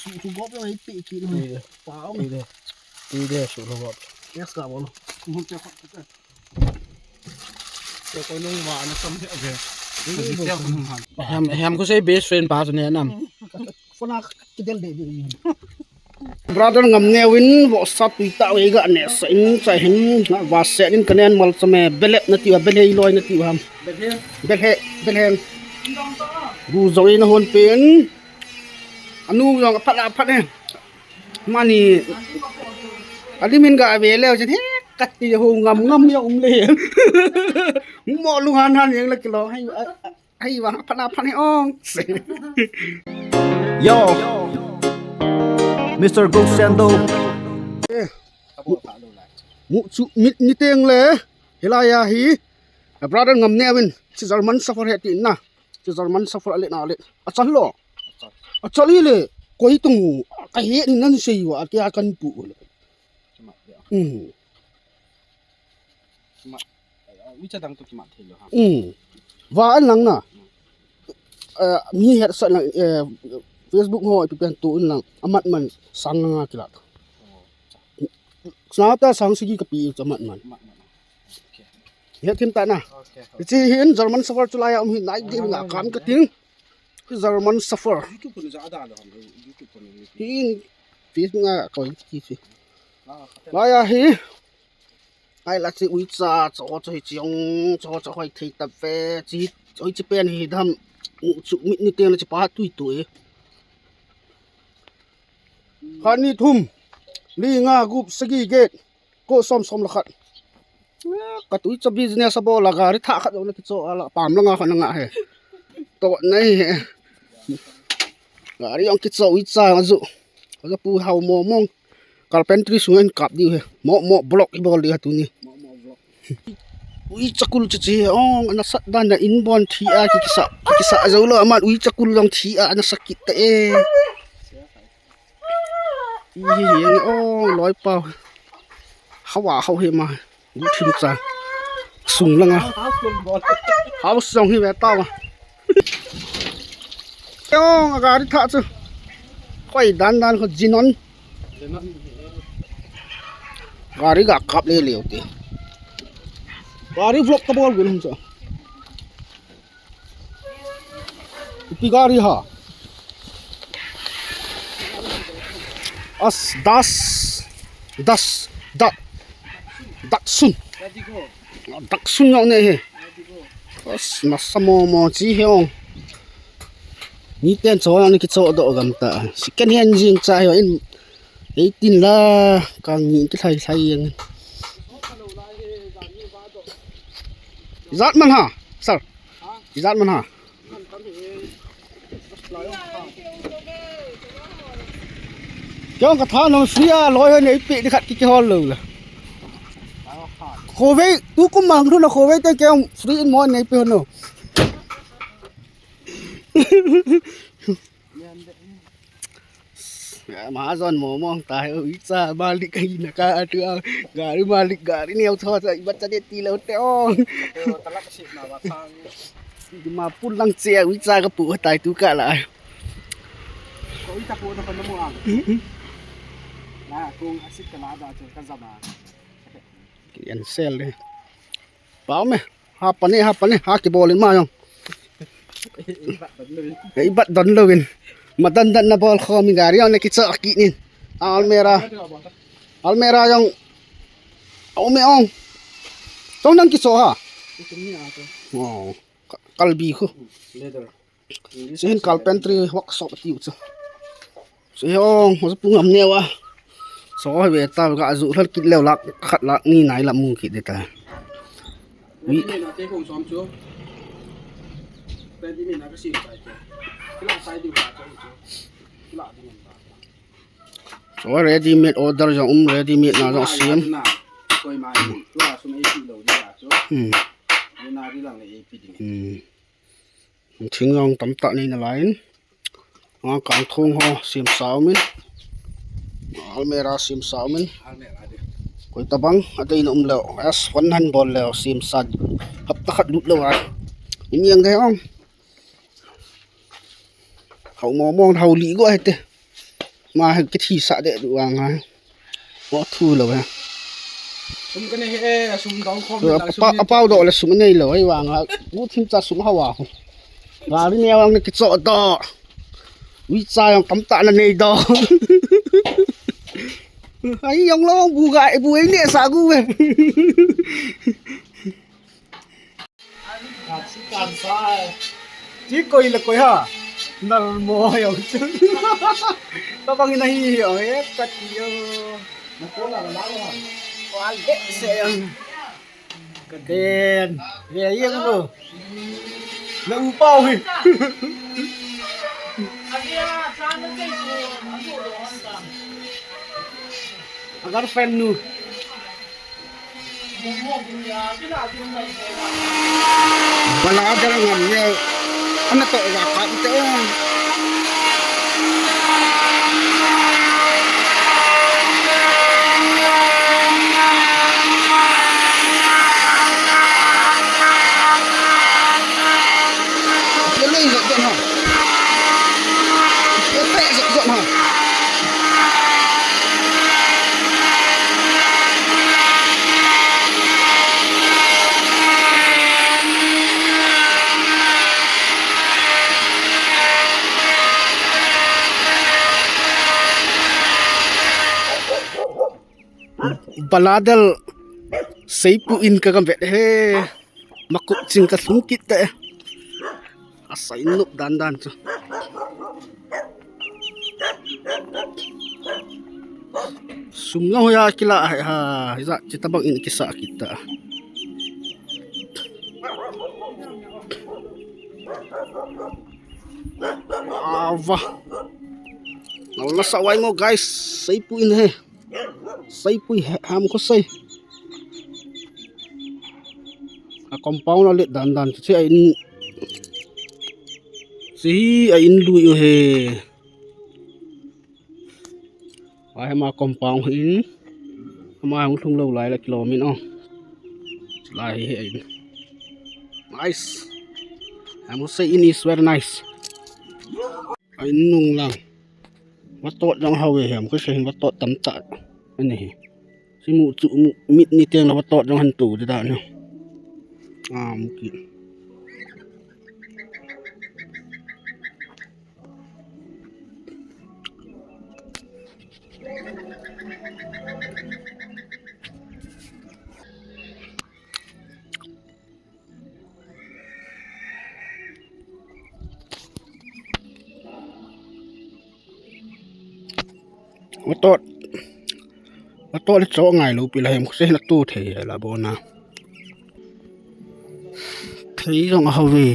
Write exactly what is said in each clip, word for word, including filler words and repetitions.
Suhlu gop jong ipi kit nu. Tui de. Pa um. Tui de. Tui de, suhlu gop. Yes, ka bol. Ko nung ma na sam he ave. Hem, hem ko sei best friend pa chu ne nam. Phone a kidel de de. Brother Ngamneo in vohsa tui tah vei ga neh sah in chai hin, na va se in ka nen mal chame, belep na tiu a, belhei loi na tiu ham. Belhei, belhei. Gu jong in a hon pen. Anu jong a phat a phat e. Mani. A limin ga ve leo chin he, ka ti ho ngam ngam ya um le. Mo lu han han yang la kilo. Hai, a, a, Hei vang, a phat a phat hi ong. Yo, Mister Gok Sendo. Eh, mu, mu chu mit ni teng le. Hilai a hi. A brother Ngamneo in. Chi German Shepherd he ti na. Chi German Shepherd a le na le. A chal lo. A chal hi le. Koi tung. Ka he ni nan sei wa. A ti a kan pu le. Hmm. Kimat, eh, uicha dang to kimat thei lou ham. Hmm. Va an lang na. Eh, mi het sa lang, eh, Facebook ho ipi pen tu in lang. Amat man sang nga kila. Oh. Sa ta sang sigi kapi amat man. Amat man. Okay. Het thim ta na. Okay. Chi hin German Shepherd chu lai a um hin nai di na kam ka ting. German Shepherd. YouTube ko ni ja da lou ham. YouTube ko ni. Hin Facebook a ko ki chi. Ah, lai a hi. Ai la chi uicha, cho cho hi chiong, cho cho hoi thei ta ve, chi, hoi chi pen hi dam, u chu mit ni teng la chi pa tui tui. Khat ni thum, li nga gup sagi get, ko som som la khat. Ka tui cha business a bol la gari thah khat jong na kicho a la pam la nga khat na nga he. To nei he. Gari jong kicho uicha nga ju. Ka pu hao mo mong. Carpentry sunga in kap diu he. Mo, mo block i bol diu he tuni. Uicha kul chi chi he ong, ana sat dan na in bon thi a ki kisa, ki kisa jou lou amat uicha kul jong thi a ana sakit ta e. I hi hi ang ong loi pau. Hawa hau he ma. Gu thim cha. Sung langa. House jong hi ve ta ma. Ong a gari thah chu. Khoi dan dan kho jinon. Gari ga kap le le te. Gari vlog ka bol gun hum cha. Ipi gari ha. As das das da Datsun. Datsun jong ne he. As nasa mo mo chi he ong. Ni ten cho ni kicho do gam ta. Second hand jing cha he in. Eighteen la ka ngi ki thai thai yang. Ijat man ha, sir. Ijat man ha. Kei ka tha nong free a loi nei pe di khat ki ki hol lo la. Khovei, tu kum mang thu na khovei te kei free in mo nei pe no. Mahajon mo mong ta he, uicha malik ka hi na ka atu a, gari malik gari neo tho cha, ibat cha de ti lo te ong. Te talak si na wa thang. Di ma pun lang che, uicha ka pu tai tu ka la. Ko uicha pu na ko na mo ang. Na kung asit ka la da chu ka jama. Ki en sel de. Pau me. Ha pane, ha pane, ha kibol in ma jong. Ei bat don louvin. Ma dan dan na bol khom in gari jong na kicho kit in. Almera. Almera jong. Au me ong. Tong nang kicho ha. Oh. Ka-, kalbi khu. Leather. Chu hin carpentry workshop tiu chu. Chu hi ong, chu pu ngam neo a. Chu hi ve ta ga ju lhal kit leo lak khat lak ni nai la mu kit de ta. Wi. Ready made na te kong som chu. Ready made na ka sim chai chu. Kila sai diu ka chu. Kila ding ta. Chu ready made order jong um, ready made na jong sim. Na. Koi mai. Tu a sum ei pi lo ni a chu. Hmm. Ni na ri lang le ei pi ding. Hmm. Thing jong tamtah nei nalai in. Anga kang thong ho siam sa um in. Almera siam sa um in. Koi tabang adei na um leo. As one han bol leo siam sa. Hapta khat lut leo a. Ini ang dei ong. Kau mo mo hau li go hete. Ma he kithi sa de du ang ha. Mo thu lo he. Sum ka nei he, sum dong khom. Apa, apa do le sum nei lo, ai wang ha. Mu thim cha sum hawa. Wa ri ne wang ne kicho do. Ui cha yong kam ta na nei do. Ai yong lo bu ga bu ai ne sa gu ve. Chi koi le koi ha. Nal mo yo. Ka bang ina hi yo he ka ti yo. Na ko la la la. Wal de se yo. Ka den. Ye ye lo. Na u pau hi. Agar fan nu. Bala dal ngam ye. Ana to ga ka te. Ye lei zot zot ha. Ye pe zot zot ha. Bala dal seipu in ka gam vet he. Makup ching ka lhung kit te. Asai nup dan dan chu. Sum lang hoya kila ha, ha, hiza chi tabang in kisa kit ta. Ava. Nala sa wai mo guys, seipu in he. Seipu he, ham ko sei. A compound a let dan dan chu a in. Si a in lui u he. Ai, ama compound in. Ama hung lhung lou lai la kilom in o. Lai hi, hi in. Nice. I must say in is very nice. A in nung lang. Vatot jong hao ve hem, koi se hin vatot tamtah. Ani hi. Simu chu mu mit ni teng la vatot jong han tu de da ne. A mu ki. Vatot. Vatot le cho ngai lou pi la hem, kuse la tu thei la bona. Thei jong a hao ve.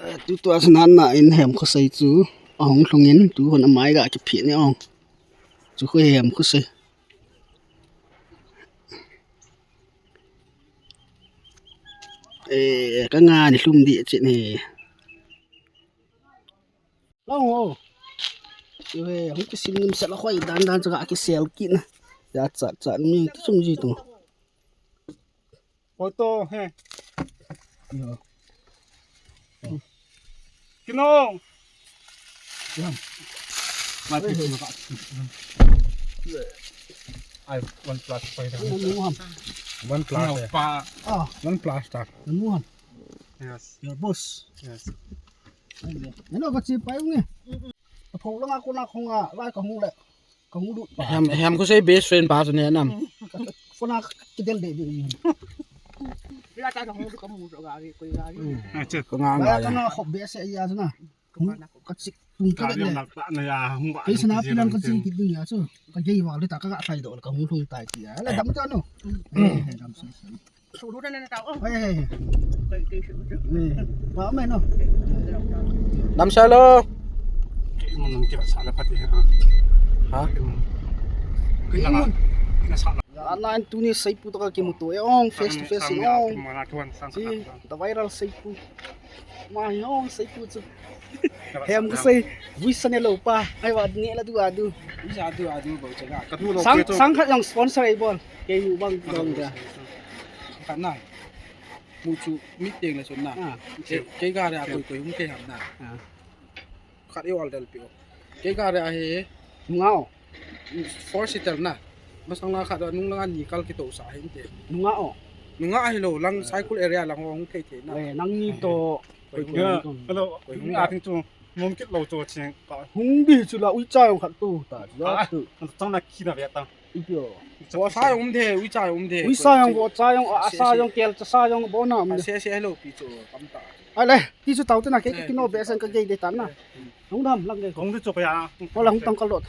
Eh, tu tua chu nan na in hem khosei chu ahung lhung in tu hon amai ga kiphi ni ong. Chu khu hem khosei. Eh, ka nga ni lhum di chi ni. Long ho. Chu he, hung kisim nim sel a hoi dan dan chu ka kisel kit na. Ya chat chat mi ti chum ji tu. Photo he. Yo. Kino. Yan. Ai, one plus five. Namu ham. One plus. No, eh. Pa. Ah. One plus ta. Namu ham. Yes. Your boss. Yes. Hello, ka chi pai nge. Ka phone lang ako na kong, ah, lai ka hung le. Ka hung lut pa. Hem, hem khosei best friend pa chu ne nam. Phone a kidel de de. Bila ta ka hung lut ka mu so gari, koi gari. Acha. Ka nga nga. Ka nga khop be se ya chu na. Ka chi tung ka de. Ka sana pilang ka chi kit ding ya chu. Ka jei wa le ta ka ga sai do ka hung thung tai ti ya. La dam ta no. Eh, dam sai sai. Suru na na tao. Hey, hey, hey. Hey, pa mai no. Dam sai lo. Ha? Ana in tuni seipu to ka kimuto e ong face to face ong. Si, the viral seipu. Ma hi ong seipu chu. Hem khosei, vui sa ne lo pa. Ai wa ne la du a du. Vui sa du a du bo chaga. Sang, sang khat jong sponsor ei bol. Kei mu bang dong da. Khat na. Mu chu mit teng le chun na. Ah. Kei, kei gari a koi koi hung kei ham na. Ah. Khat i ol del pi o. Kei gari a hi. Nunga o. Four seater na. Masang la khat nung langa ni kal kito sa hin te. Nunga o. Nunga a hi lo lang Saikul area lang hung kei te na. Eh, nang ni to. Koi hung kei. Hello. Koi hung a ting chu. Mum kit lo chu ching ka. Hung di chu la ui cha jong khat tu ta. Ah, tu. An chang na khi na ve ta. Ipio. Vo cha jong um de, ui cha jong um de. Ui cha jong, vo cha jong, a sa jong, kel cha sa jong, bo na um de. Se, se, hello, pi chu, kam ta. Ale, ti chu tau te na, ke, ke, kino be sang ka gei de ta na. Hung dam, lang gei. Hung di chu ka ya. Hola hung tang kal dot.